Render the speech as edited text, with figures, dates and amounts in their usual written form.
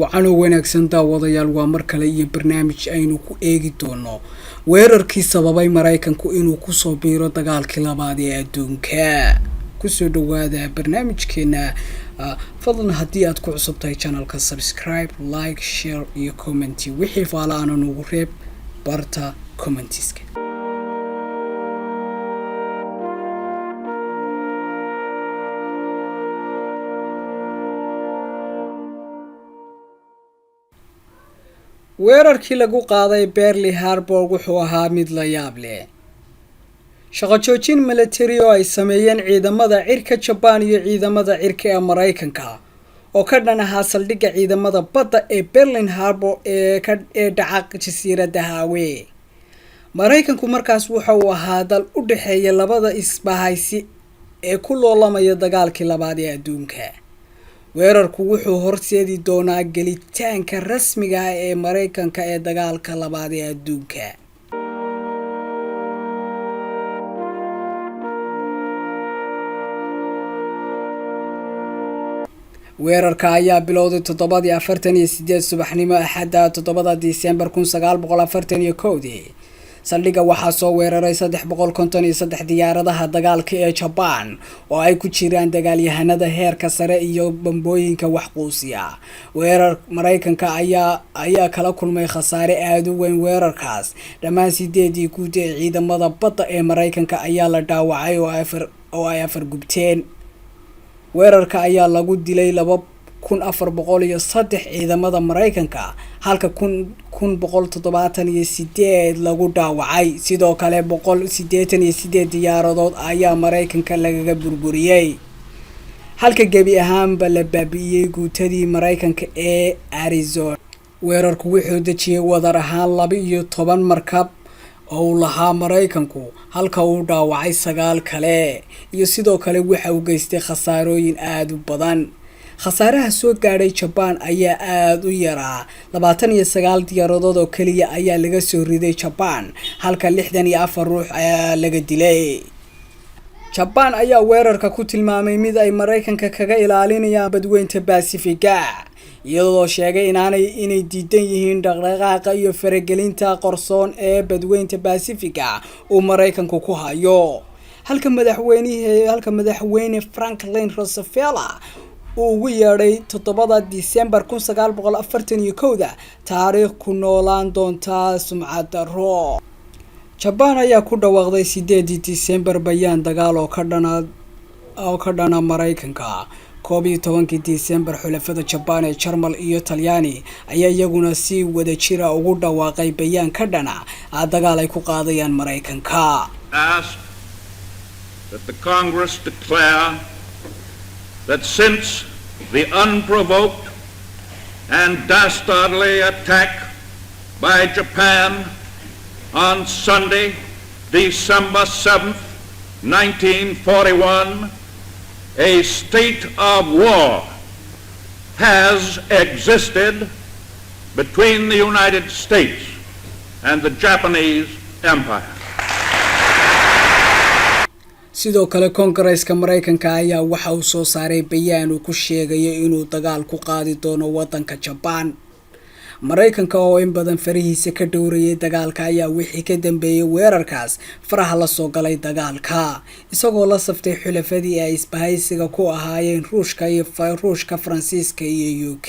Wacanoo wanaagsan daawadayaal, waa mar kale iyo barnaamij aynu ku eegi doono weerarkii sababay Maraykanku inuu kusoo biiro dagaalkii labaad ee adduunka. Kusoo dhawaada barnaamijkeena. Fadlan haddii aad ku cusub tahay channelka, subscribe, like, share iyo comment. Wixii faala aana nugu reeb barta commentiska. Weerarkii lagu qaaday Pearl Harbor wuxuu ahaa mid la yaab leh. Shaqo joojin military oo ay sameeyeen ciidamada cirka Jabaan iyo ciidamada cirka ee Maraykanka oo ka dhan ahaa saldhigga ciidamada badda ee Pearl Harbor ee dhaca jasiiradda Hawaii. Maraykanku markaas waxa uu ahaa dal u dhexeeya labada isbahaysi ee ku loolamaya dagaalkii labaad ee adduunka. Weerarku wuxuu horseedi doonaa gelitaanka rasmiga ah ee Maraykanka ee dagaalka labaad ee adduunka. Weerarka ayaa bilowday 7:48 subaxnimo Axadda 7da Disembar 1941-dii. Saldhigga waxaa soo weeraray 353 diyaaradaha dagaalka ee Jabaan oo ay ku jiraan dagaalyahanada heerka sare iyo bambooyinka waxquusiya. Weerar Maraykanka ayaa kala kulmay khasaare aada u weyn weerarkaas. Dhammaan sideedii guud ee ciidamada badda ee Maraykanka ayaa la dhaawacay oo ay afar gubteen. Weerarka ayaa lagu dilay 2403 ciidamada Maraykanka, halka 1178 lagu dhaawacay. Sidoo kale 188 diyaaradood ayaa Maraykanka lagaga burburiyey, halka gebi ahaanba la baabi'iyey guutadii Maraykanka ee Arizona. Weerarku wuxuu dejiyey wadar ahaan 12 markab oo uu lahaa Maraykanku, halka uu dhaawacay sagaal kale, iyo sidoo kale waxa uu geystay khasaarooyin aada u badan. Khasaaraha soo gaadhay Jabaan ayaa aada u yaraa. 29 diyaaradood oo keliya ayaa laga soo riday Jabaan, halka 64 ruux ayaa laga dilay. Jabaan ayaa weerarka ku tilmaamay mid ay Maraykanka kaga ilaalinayaan badweynta Basifiga, iyadoo sheegay inaanay inay diidan yihiin dhaqdhaqaaqa iyo faragelinta qarsoon ee badweynta Basifiga uu Maraykanku ku hayo, halka madaxweyne Franklin Roosevelt uu ugu yeedhay 7da Disembar 1941-da taariikh ku noolaan doontaa sumcad darro. Jabaan ayaa ku dhawaaqday 8dii Disembar bayaan dagaal oo ka dhana Maraykanka. 11-kii Disembar, xulafada Jabaan ee Jarmal iyo Talyaani ayaa iyaguna si wadajira ugu dhawaaqay bayaan ka dhana dagaal ay ku qaadayaan Maraykanka. Ask that the Congress declare that since the unprovoked and dastardly attack by Japan on Sunday, December 7th, 1941, a state of war has existed between the United States and the Japanese Empire. Sidoo kale Koongareeska Maraykanka ayaa waxa uu soo saaray bayaan uu ku sheegayo inuu dagaal ku qaadi doono waddanka Jabaan. Maraykanka oo in badan farihiisa ka dhowrayay dagaalka ayaa wixii ka dambeeyey weerarkaas faraha la soo galay dagaalka, isagoo la saftay xulafadii ay isbahaysiga ku ahaayeen Ruushka iyo Ruushka, Faransiiska iyo UK.